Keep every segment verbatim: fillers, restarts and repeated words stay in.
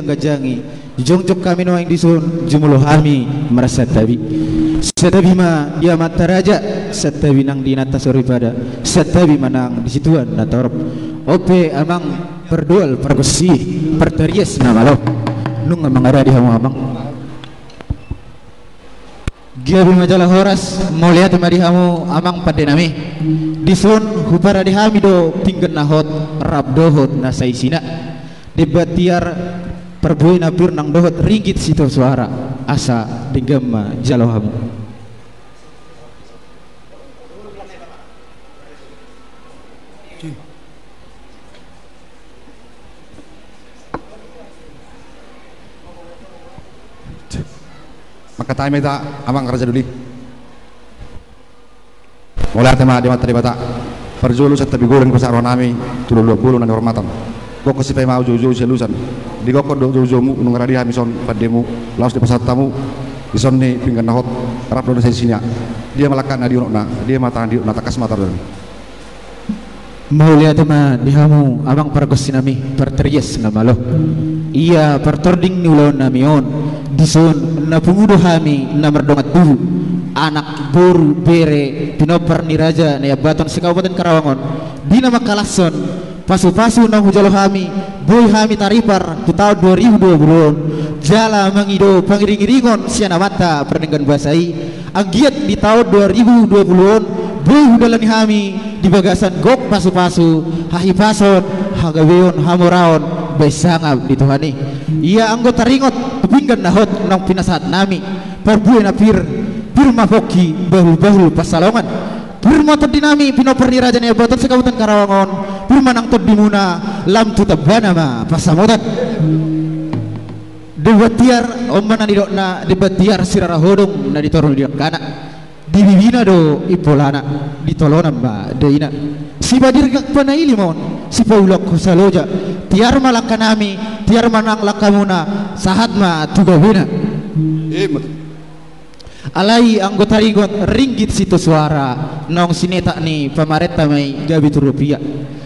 ganjang i. Jongjong hami nuaeng dison, jumolo hami marsantabi. Santabi ma di amanta raja, santabi nang di inanta soripada, santabi ma nang di situan na torop. On pe amang pardoal pargonsi, partarias na malo. Nunga mangaradi hamu amang. Gabe ma jala horas, mauliate ma di hamu amang pande nami. Dison huparade hami do pinggan na hot rap dohot na saisina. Demban tiar parbue na pir nang dohot ringgit sitio soara, asa denggan ma jalo hamu. Mangkatai ma hita amang raja doli. Mauliate ma di amanta Debata. Parjolo santabi godang dipasahat roha nami tu na dua pulu na nihormatan. Gokhon sipaima, joujou sialusan. Digokhon do joujoumu, nunga radi hami son pandemu. Laos dipasahat hamu dison ni pinggan na hot rap dohot na saisina. Dia ma langkatna di unokna, dia ma tangan di unokna, tangkas ma tarudan. Mauliate ma di hamu amang pargonsi nami, partarias na malo. Ia partording ni ulaon nami on, dison na pungu do hami na mardongan tubu, anak, boru, bere, pinompar ni Raja Naiambaton se-Kabupaten Karawang on, di na mangkalashon pasupasu naung hujalo hami, boi hami taripar tu taon dua ribu dua pulu on, jala mangido pangiringiringon sian amanta pardenggan basa i, anggiat di taon dua ribu dua pulu on boi hudalani hami di bagasan gok pasupasu, hahipason, hagabeon, hamoraon, bahen sangap di Tuhan i. Ia anggo taringot tu pinggan na hot naung pinasahat nami, parbue na pir, pir ma pongki, bahulbahul pansalongan. Pir ma tondi nami pinompar ni Raja Naiambaton se-Kabupaten Karawang on, pir ma nang tondimuna, lam tu tambana ma pansamotan. Demban tiar, on ma na nidokna, demban tiar sirara hodong na di toru ni dangkana. Di bibina do impolana, di tolonan ma daina. Sipadirgak panaili ma on, sipaulak hosa loja. Tiar ma langka nami, tiar ma nang langkamuna, sahat ma tu gabena. Ima tutu. Alai anggo taringot ringgit sitio soara naung sinetak ni pamarenta ma i gabe tu rupia.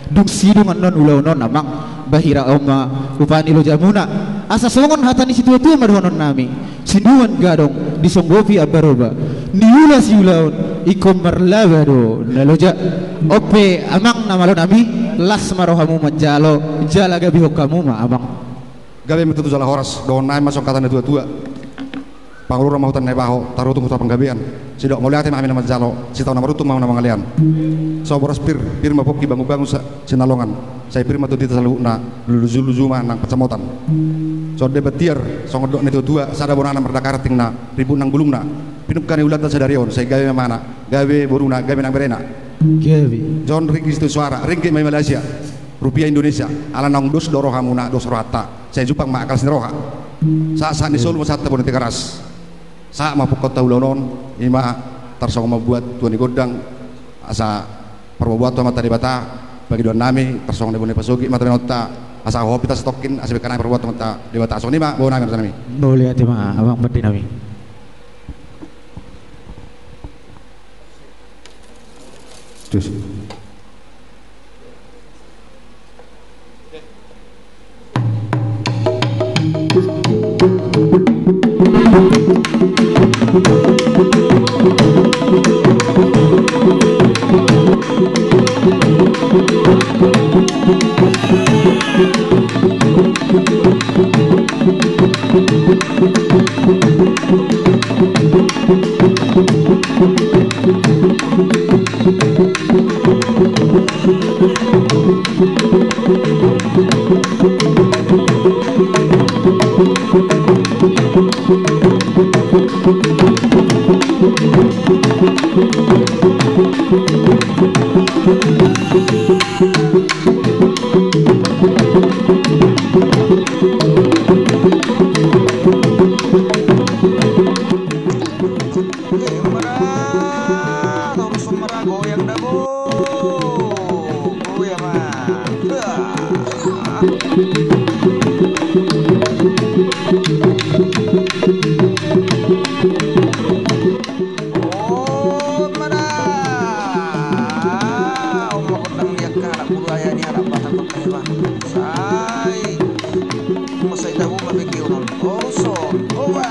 Dung sidung annon ulaon on amang, ba hira on ma upa ni lojamuna. Asa songon hata ni situatua ma dohonon nami, sinduan gadong disonggopi ambaroba, niula siulaon ingkon marlaba do na loja. On pe amang na malo nami, las ma rohamu manjalo, jala gabehon hamu ma amang. Gabe ma tutu jala horas, dohonon nami ma songon hata ni situatua. Pangururan ma huta Naibaho, tarutung huta Panggabean. Sidok mauliate ma hami na manjalo, sitaon na maruntung ma hami na mangalean. So boras pir, pir ma pongki, bangunbangun sa-, sinalongan. Sai pir ma tondi hita saluhutna, lujuluju ma nang pansamotan. Songon demban tiar, songon dok ni natuatua, sada bonana mardangka rantingna, ribut nang bulungna. Pinungka ni ulaonta sadari on, sai gabe ma amana, gabe boruna, gabe nang berena. Gabe. Jolo ringgit sitio soara, ringgit ma i Malaysia. Rupia Indonesia, ala naung dos do rohamuna, dos rohanta. Sai jumpang ma angka las ni roha. Sahat, sahat ni solu ma sahat tu bona Tigaras. Sahat ma pungkaonta ulaon on, ima tarsongon mambuat tua ni gondang, asa parbuatbuat tu Amanta Debata, pangidoan nami, tarsongon na boi na pasogit ma tu Amanta, asa hohom hita satongkin, asa bengkan nami parbuat tu Amanta Debata, songon i ma, boa nami, raja nami. Mauliate ma, amang pande nami. Cus. Mabege on, oruson, hoa.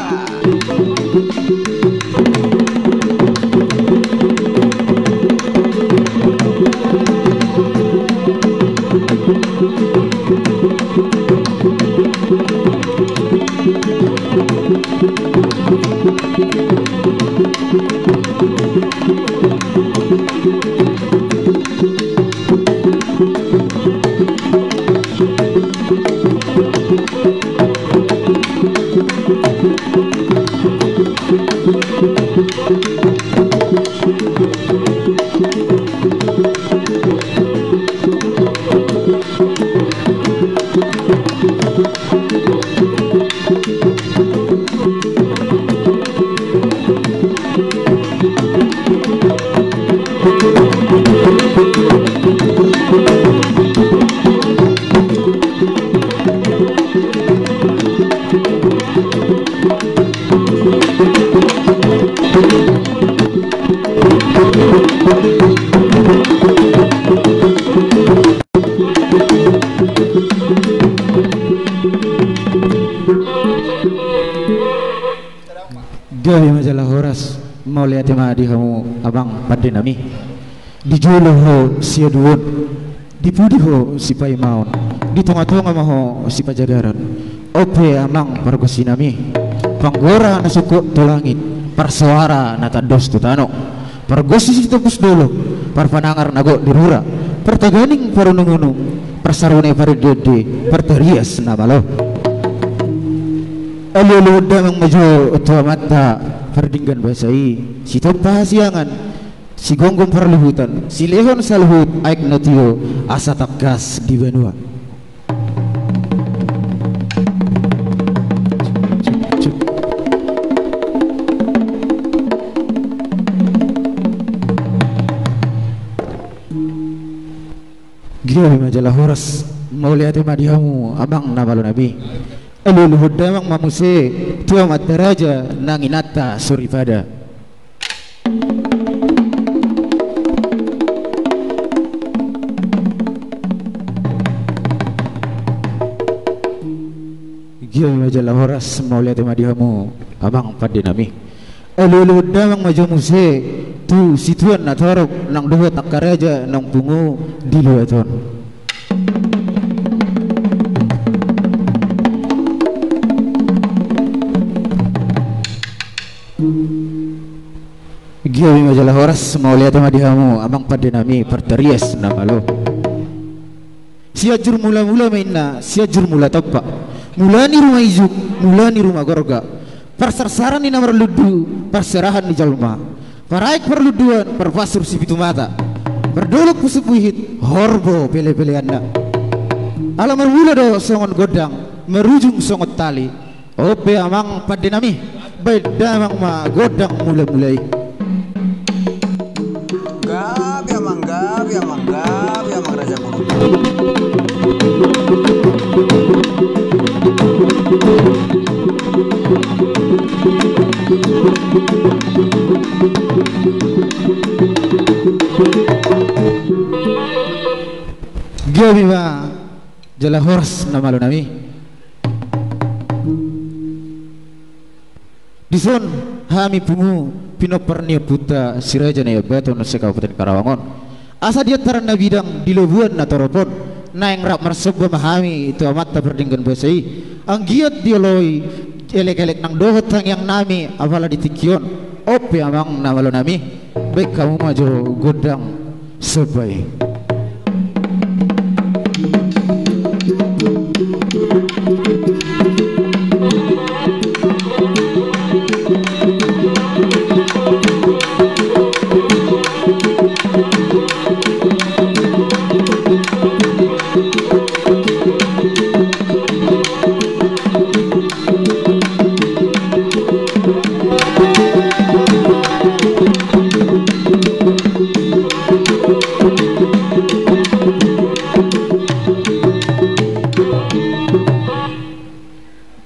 Gabe ma jala horas, mauliate ma di hamu amang pande nami. Di jolo ho siaduon, di pudi ho sipaimaon, di tonga-tonga ma ho sipajagaron. On pe amang pargonsi nami, panggora na sungkot tu langit, parsoara na tandos tu tano, pargonsi sitopus dolok, parpanangar na gok di rura, partaganing parunung-unung, parsarune parende-ende, partarias na malo. Alu-aluhon damang ma jo tu amanta pardenggan basa i, sitompa hasiangan, sigomgom parluhutan, silehon saluhut aek na tio, asa tangkas di banua. Gabe ma jala horas, mauliate ma di hamu amang na malo nami. Alu-aluhon damang ma muse tu amanta raja nang inanta soripada. Gabe ma jala horas, mauliate ma di hamu amang pande nami. Alu-aluhon damang ma jo muse tu situan na torop nang dohot angka raja naung pungu di luat on. Gabe ma jala horas, mauliate ma di hamu amang pande nami, partarias na malo. Sianjur mula-mula ma inna, Sianjur mula tompa. Mula ni ruma ijuk, mula ni ruma gorga. Parsarsaran ni na marlundu, parserahan ni jolma. Paraek parlunduan, parpasur sipitu mata. Pardolok pusuk buhit, horbo pele-peleanna. Ala marmula do songon gondang, marujung songon tali. On pe amang pande nami, baen damang ma gondang mula-mula i. Gabe amang, gabe amang, gabe amang raja. Gabe ma jala horas na malo nami. Dison hami pungu pinompar ni ompunta Si Raja Naiambaton se-Kabupaten Karawang on. Asa di antaran na bidang di lobuan na torop on, naeng rap marsomba ma hami tu amanta pardenggan basa i. Anggiat dioloi elek-elek nang dohot tangiang nami apala di tingki on. On pe amang na malo nami, baen hamu ma jo gondang somba i.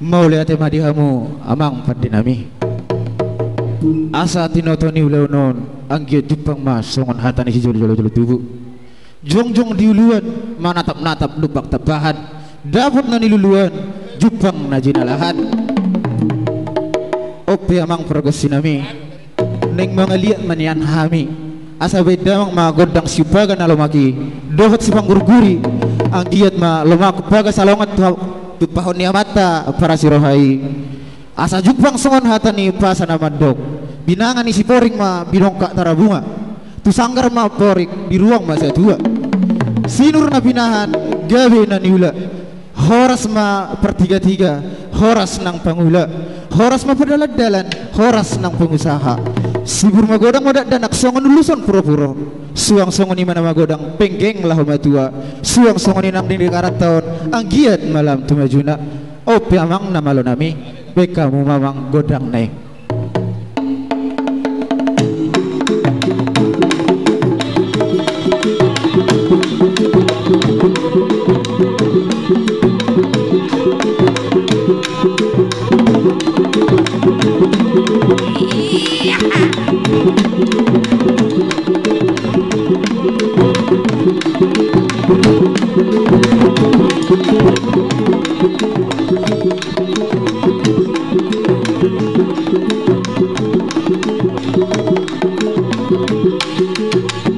Mauliate ma di hamu amang pande nami. Asa tinoto ni ulaon on anggiat jumpang ma songon hata ni sijolo-jolo tubu. Jongjong di uluan, manatap-natap dompak tampahan, dapot na niluluan, Jumpang na jinalahan. On pe amang pargonsi nami, naeng mangaliat ma nian hami, asa baen damang ma gondang siumpaga na lomak i dohot sipanggurguri. Anggiat ma lomak umpaga salongan tu ha-, tumpahon ni amanta parasi roha i. Asa jumpang songon hata ni pasa na mandok: Binanga ni Siporing ma binongkak tarabunga, tu sanggar ma amporik, di ruang ma satua. Sinur na pinahan, gabe na niula. Horas ma partigatiga, horas nang pangula. Horas ma pardalandalan, horas nang pangusaha. Sibur magodang ma dakdanak songon uluson puropuro. Suang songon i ma na magodang penggeng laho matua. Suang songon i nang di negaranta on, anggiat ma lam tu majuna. On pe amang na malo nami, baen hamu ma amang gondang na i.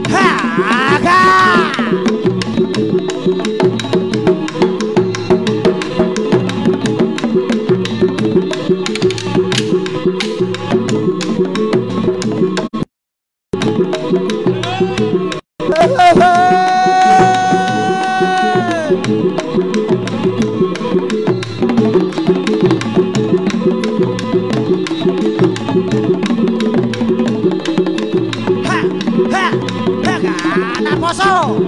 Ha, ha, ha, ha, na poso.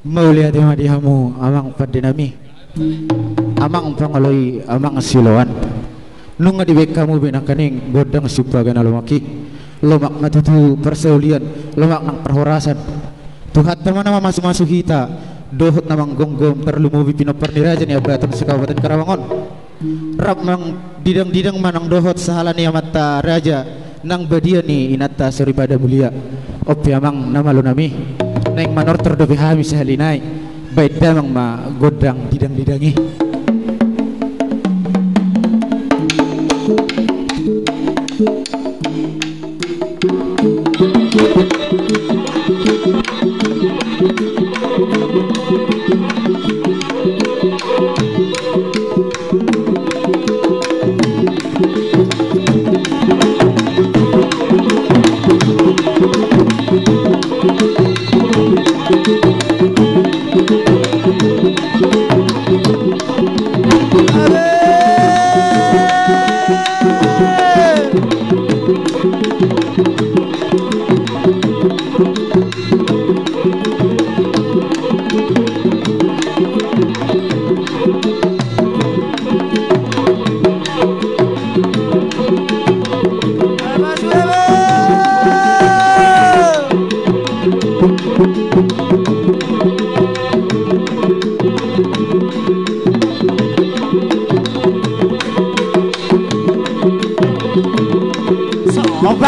Mauliate ma di hamu amang pande nami, amang pangoloi, amang siloan. Nunga dibaen hamu be nangkaning gondang siumpaga na lomak i. Lomak ma tutu parsaulian, lomak nang parhorasan. Tuhanta ma na mamasumasu hita dohot na manggomgom, tarlumobi pinompar ni raja Naiambaton se-Kabupaten Karawang on. Rap mangdidangdidang ma nang dohot sahala ni amanta raja nang badia ni inanta soripada mulia. On pe amang na malo nami, naeng manortor dope hami sahali nai, baen damang ma gondang didangdidang i.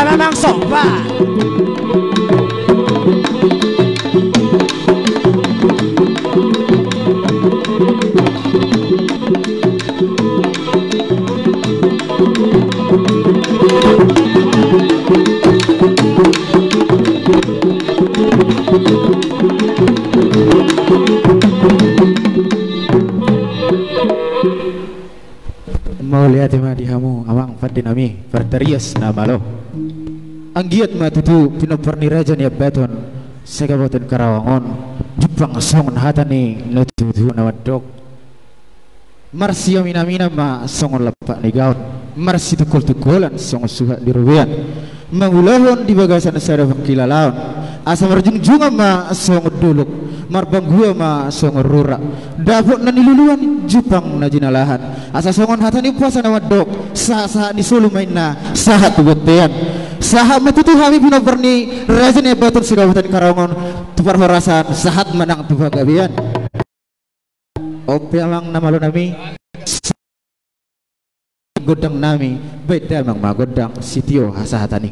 Memang somba. Mauliate ma di hamu amang pande nami, partarias na malo. Anggiat ma tutu pinompar ni Raja Naiambaton se-Kabupaten Karawang on jumpang songon hata ni natuatua na mandok: Marsiaminaminan ma songon lampak ni gaol, marsitungkoltungkolan songon suhat ni robean, mangulahon di bagasan sada pangkilalaon, asa marjungjungan ma songon dolok, marbanggua ma songon rura, dapot na niluluan, jumpang na jinalahan, asa songon hata ni umpasa na mandok: Sahatsahat ni solu ma inna sahat tu bontean. Sahat ma tutu hami pinompar ni Raja Naiambaton se-Kabupaten Karawang on tu parhorasan, sahat ma nang tu panggabean. On pe amang na malo nami, gondang nami, baen damang ma gondang sitio hasahatan i.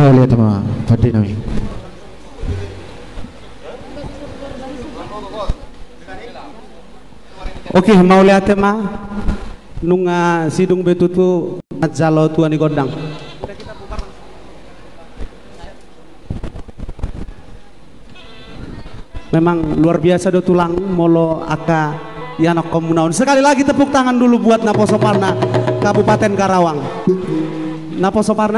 Mauliate ma pande nami. Oke, mauliate ma. Nunga sidung be tutu manjalo tua ni gondang. Memang luar biasa do tulang molo angka ianakhonmuna on. Sekali lagi tepuk tangan dulu buat Naposo Parna Kabupaten Karawang. Naposo Parna